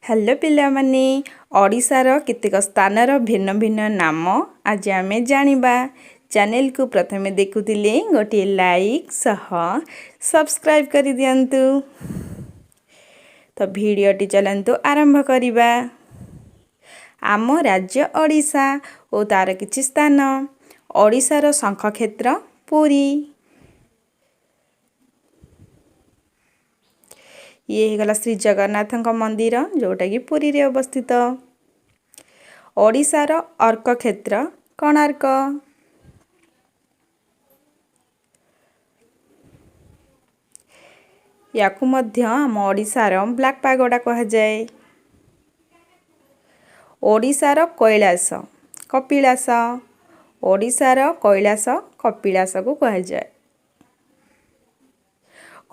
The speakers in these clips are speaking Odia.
ହ୍ୟାଲୋ ପିଲାମାନେ, ଓଡ଼ିଶାର କେତେକ ସ୍ଥାନର ଭିନ୍ନ ଭିନ୍ନ ନାମ ଆଜି ଆମେ ଜାଣିବା। ଚ୍ୟାନେଲକୁ ପ୍ରଥମେ ଦେଖୁଥିଲେ ଗୋଟିଏ ଲାଇକ୍ ସହ ସବସ୍କ୍ରାଇବ୍ କରିଦିଅନ୍ତୁ। ତ ଭିଡ଼ିଓଟି ଚାଲନ୍ତୁ ଆରମ୍ଭ କରିବା। ଆମ ରାଜ୍ୟ ଓଡ଼ିଶା ଓ ତା'ର କିଛି ସ୍ଥାନ। ଓଡ଼ିଶାର ଶଙ୍ଖକ୍ଷେତ୍ର ପୁରୀ। ଇଏ ହେଇଗଲା ଶ୍ରୀ ଜଗନ୍ନାଥଙ୍କ ମନ୍ଦିର, ଯେଉଁଟାକି ପୁରୀରେ ଅବସ୍ଥିତ। ଓଡ଼ିଶାର ଅର୍କକ୍ଷେତ୍ର କୋଣାର୍କ। ୟାକୁ ମଧ୍ୟ ଆମ ଓଡ଼ିଶାର ବ୍ଲାକ୍ ପାଗୋଡ଼ା କୁହାଯାଏ। ଓଡ଼ିଶାର କୈଳାସ କପିଳାସ। ଓଡ଼ିଶାର କୈଳାସ କପିଳାସକୁ କୁହାଯାଏ।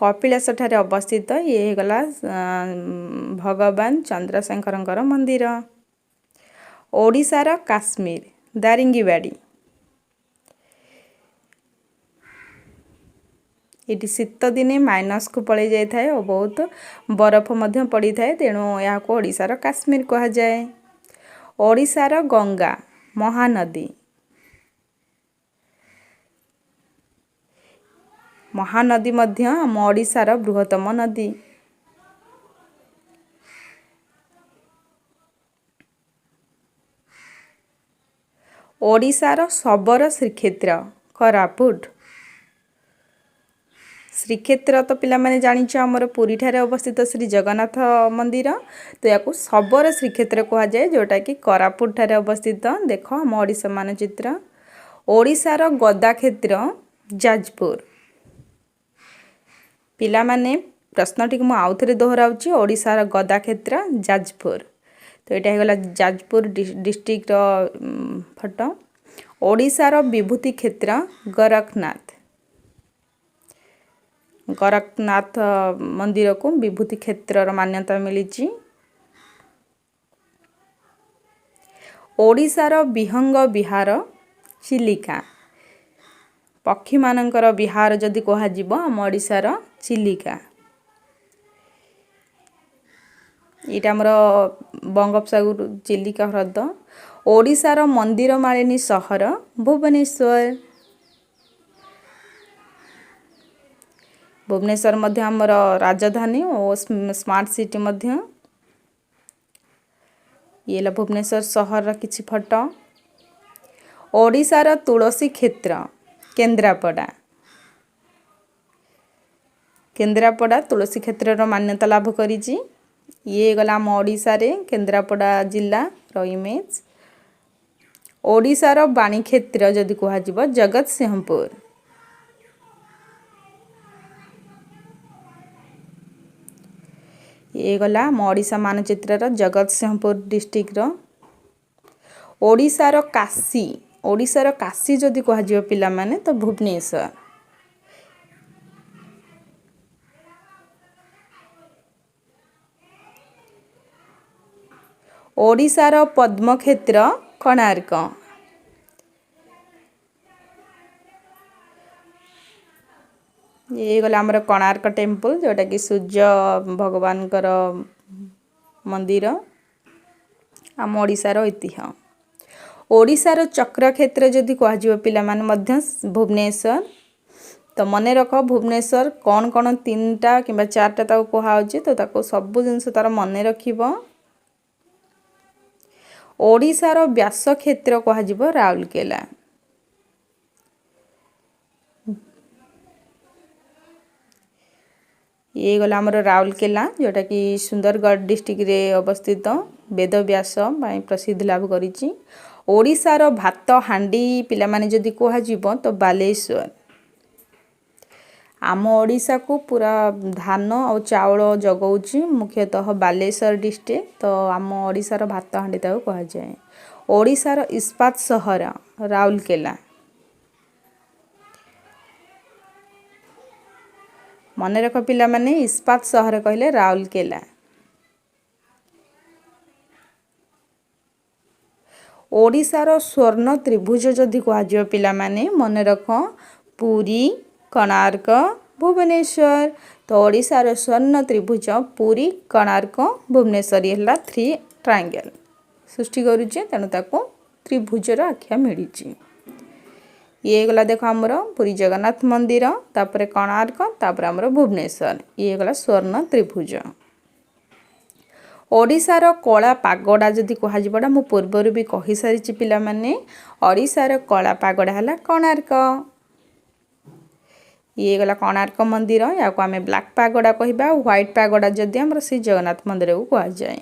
କପିଳାସଠାରେ ଅବସ୍ଥିତ ଇଏ ହେଇଗଲା ଭଗବାନ ଚନ୍ଦ୍ରଶେଖରଙ୍କର ମନ୍ଦିର। ଓଡ଼ିଶାର କାଶ୍ମୀର ଦାରିଙ୍ଗିବାଡ଼ି। ଏଠି ଶୀତ ଦିନେ ମାଇନସ୍କୁ ପଳାଇ ଯାଇଥାଏ ଓ ବହୁତ ବରଫ ମଧ୍ୟ ପଡ଼ିଥାଏ, ତେଣୁ ଏହାକୁ ଓଡ଼ିଶାର କାଶ୍ମୀର କୁହାଯାଏ। ଓଡ଼ିଶାର ଗଙ୍ଗା ମହାନଦୀ। ମହାନଦୀ ମଧ୍ୟ ଆମ ଓଡ଼ିଶାର ବୃହତ୍ତମ ନଦୀ। ଓଡ଼ିଶାର ଶବର ଶ୍ରୀକ୍ଷେତ୍ର କୋରାପୁଟ। ଶ୍ରୀକ୍ଷେତ୍ର ତ ପିଲାମାନେ ଜାଣିଛ, ଆମର ପୁରୀଠାରେ ଅବସ୍ଥିତ ଶ୍ରୀ ଜଗନ୍ନାଥ ମନ୍ଦିର। ତ ୟାକୁ ଶବର ଶ୍ରୀକ୍ଷେତ୍ର କୁହାଯାଏ, ଯେଉଁଟାକି କୋରାପୁଟଠାରେ ଅବସ୍ଥିତ। ଦେଖ ଆମ ଓଡ଼ିଶା ମାନଚିତ୍ର। ଓଡ଼ିଶାର ଗଦାକ୍ଷେତ୍ର ଯାଜପୁର। ପିଲାମାନେ, ପ୍ରଶ୍ନଟିକୁ ମୁଁ ଆଉଥରେ ଦୋହରାଉଛି, ଓଡ଼ିଶାର ଗଦାକ୍ଷେତ୍ର ଯାଜପୁର। ତ ଏଇଟା ହେଇଗଲା ଯାଜପୁର ଡିଷ୍ଟ୍ରିକ୍ଟର ଫଟୋ। ଓଡ଼ିଶାର ବିଭୂତି କ୍ଷେତ୍ର ଗୋରଖନାଥ। ଗୋରଖନାଥ ମନ୍ଦିରକୁ ବିଭୂତି କ୍ଷେତ୍ରର ମାନ୍ୟତା ମିଳିଛି। ଓଡ଼ିଶାର ବିହଙ୍ଗ ବିହାର ଚିଲିକା। ପକ୍ଷୀମାନଙ୍କର ବିହାର ଯଦି କୁହାଯିବ, ଆମ ଓଡ଼ିଶାର ଚିଲିକା। ଏଇଟା ଆମର ବଙ୍ଗୋପସାଗର ଚିଲିକା ହ୍ରଦ। ଓଡ଼ିଶାର ମନ୍ଦିର ମାଳିନୀ ସହର ଭୁବନେଶ୍ୱର। ଭୁବନେଶ୍ୱର ମଧ୍ୟ ଆମର ରାଜଧାନୀ ଓ ସ୍ମାର୍ଟ ସିଟି ମଧ୍ୟ। ଇଏ ହେଲା ଭୁବନେଶ୍ୱର ସହରର କିଛି ଫଟୋ। ଓଡ଼ିଶାର ତୁଳସୀ କ୍ଷେତ୍ର କେନ୍ଦ୍ରାପଡ଼ା। କେନ୍ଦ୍ରାପଡ଼ା ତୁଳସୀ କ୍ଷେତ୍ରର ମାନ୍ୟତା ଲାଭ କରିଛି। ଇଏ ଗଲା ଆମ ଓଡ଼ିଶାରେ କେନ୍ଦ୍ରାପଡ଼ା ଜିଲ୍ଲାର ଇମେଜ୍। ଓଡ଼ିଶାର ବାଣୀକ୍ଷେତ୍ର ଯଦି କୁହାଯିବ, ଜଗତସିଂହପୁର। ଇଏ ଗଲା ଆମ ଓଡ଼ିଶା ମାନଚିତ୍ରର ଜଗତସିଂହପୁର ଡିଷ୍ଟ୍ରିକ୍ଟର। ଓଡ଼ିଶାର କାଶୀ। ଓଡ଼ିଶାର କାଶୀ ଯଦି କୁହାଯିବ ପିଲାମାନେ, ତ ଭୁବନେଶ୍ୱର। ଓଡ଼ିଶାର ପଦ୍ମକ୍ଷେତ୍ର କୋଣାର୍କ। ଇଏ ଗଲା ଆମର କୋଣାର୍କ ଟେମ୍ପଲ୍, ଯେଉଁଟାକି ସୂର୍ଯ୍ୟ ଭଗବାନଙ୍କର ମନ୍ଦିର, ଆମ ଓଡ଼ିଶାର ଐତିହ୍ୟ। ଓଡ଼ିଶାର ଚକ୍ରକ୍ଷେତ୍ର ଯଦି କୁହାଯିବ ପିଲାମାନେ, ମଧ୍ୟ ଭୁବନେଶ୍ୱର। ତ ମନେ ରଖ, ଭୁବନେଶ୍ୱର କ'ଣ କ'ଣ ତିନିଟା କିମ୍ବା ଚାରିଟା ତାକୁ କୁହାହେଉଛି, ତ ତାକୁ ସବୁ ଜିନିଷ ତାର ମନେ ରଖିବ। ଓଡ଼ିଶାର ବ୍ୟାସକ୍ଷେତ୍ର କୁହାଯିବ ରାଉରକେଲା। ଇଏ ଗଲା ଆମର ରାଉରକେଲା, ଯେଉଁଟାକି ସୁନ୍ଦରଗଡ଼ ଡିଷ୍ଟ୍ରିକ୍ଟରେ ଅବସ୍ଥିତ, ବେଦବ୍ୟାସ ପାଇଁ ପ୍ରସିଦ୍ଧି ଲାଭ କରିଛି। ଓଡ଼ିଶାର ଭାତ ହାଣ୍ଡି ପିଲାମାନେ ଯଦି କୁହାଯିବ, ତ ବାଲେଶ୍ୱର। ଆମ ଓଡ଼ିଶାକୁ ପୁରା ଧାନ ଆଉ ଚାଉଳ ଯୋଗାଉଛି ମୁଖ୍ୟତଃ ବାଲେଶ୍ୱର ଡିଷ୍ଟ୍ରିକ୍ଟ, ତ ଆମ ଓଡ଼ିଶାର ଭାତ ହାଣ୍ଡି ତାକୁ କୁହାଯାଏ। ଓଡ଼ିଶାର ଇସ୍ପାତ ସହର ରାଉରକେଲା। ମନେ ରଖ ପିଲାମାନେ, ଇସ୍ପାତ ସହର କହିଲେ ରାଉରକେଲା। ଓଡ଼ିଶାର ସ୍ୱର୍ଣ୍ଣ ତ୍ରିଭୁଜ ଯଦି କୁହାଯିବ ପିଲାମାନେ, ମନେ ରଖ ପୁରୀ, କୋଣାର୍କ, ଭୁବନେଶ୍ୱର। ତ ଓଡ଼ିଶାର ସ୍ୱର୍ଣ୍ଣ ତ୍ରିଭୁଜ ପୁରୀ, କୋଣାର୍କ, ଭୁବନେଶ୍ୱର ହେଲା ଥ୍ରୀ ଟ୍ରାଙ୍ଗେଲ୍ ସୃଷ୍ଟି କରୁଛେ, ତେଣୁ ତାକୁ ତ୍ରିଭୁଜର ଆଖ୍ୟା ମିଳିଛି। ଇଏ ହେଇଗଲା ଦେଖ ଆମର ପୁରୀ ଜଗନ୍ନାଥ ମନ୍ଦିର, ତାପରେ କୋଣାର୍କ, ତାପରେ ଆମର ଭୁବନେଶ୍ୱର। ଇଏ ହେଇଗଲା ସ୍ୱର୍ଣ୍ଣ ତ୍ରିଭୁଜ। ଓଡ଼ିଶାର କଳା ପାଗଡ଼ା ଯଦି କୁହାଯିବ, ଏଇଟା ମୁଁ ପୂର୍ବରୁ ବି କହିସାରିଛି ପିଲାମାନେ। ଓଡ଼ିଶାର କଳା ପାଗଡ଼ା ହେଲା କୋଣାର୍କ। ଇଏ ହେଇଗଲା କୋଣାର୍କ ମନ୍ଦିର। ୟାକୁ ଆମେ ବ୍ଲାକ୍ ପାଗଡ଼ା କହିବା। ହ୍ୱାଇଟ୍ ପାଗଡ଼ା ଯଦି ଆମର ଶ୍ରୀ ଜଗନ୍ନାଥ ମନ୍ଦିରକୁ କୁହାଯାଏ।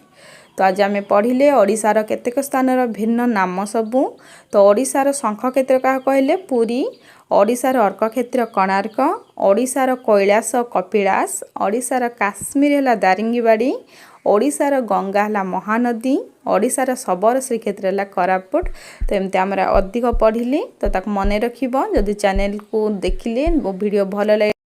ତ ଆଜି ଆମେ ପଢ଼ିଲେ ଓଡ଼ିଶାର କେତେକ ସ୍ଥାନର ଭିନ୍ନ ନାମ ସବୁ। ତ ଓଡ଼ିଶାର ଶଙ୍ଖ କ୍ଷେତ୍ର କାହାକୁ କହିଲେ? ପୁରୀ। ଓଡ଼ିଶାର ଅର୍କକ୍ଷେତ୍ର କୋଣାର୍କ। ଓଡ଼ିଶାର କୈଳାସ କପିଳାସ। ଓଡ଼ିଶାର କାଶ୍ମୀର ହେଲା ଦାରିଙ୍ଗିବାଡ଼ି। ଓଡ଼ିଶାର ଗଙ୍ଗା ହେଲା ମହାନଦୀ। ଓଡ଼ିଶାର ଶବର ଶ୍ରୀକ୍ଷେତ୍ର ହେଲା କୋରାପୁଟ। ତ ଏମିତି ଆମର ଅଧିକ ପଢ଼ିଲେ, ତ ତାକୁ ମନେ ରଖିବ। ଯଦି ଚ୍ୟାନେଲକୁ ଦେଖିଲେ ଭିଡ଼ିଓ ଭଲ ଲାଗେ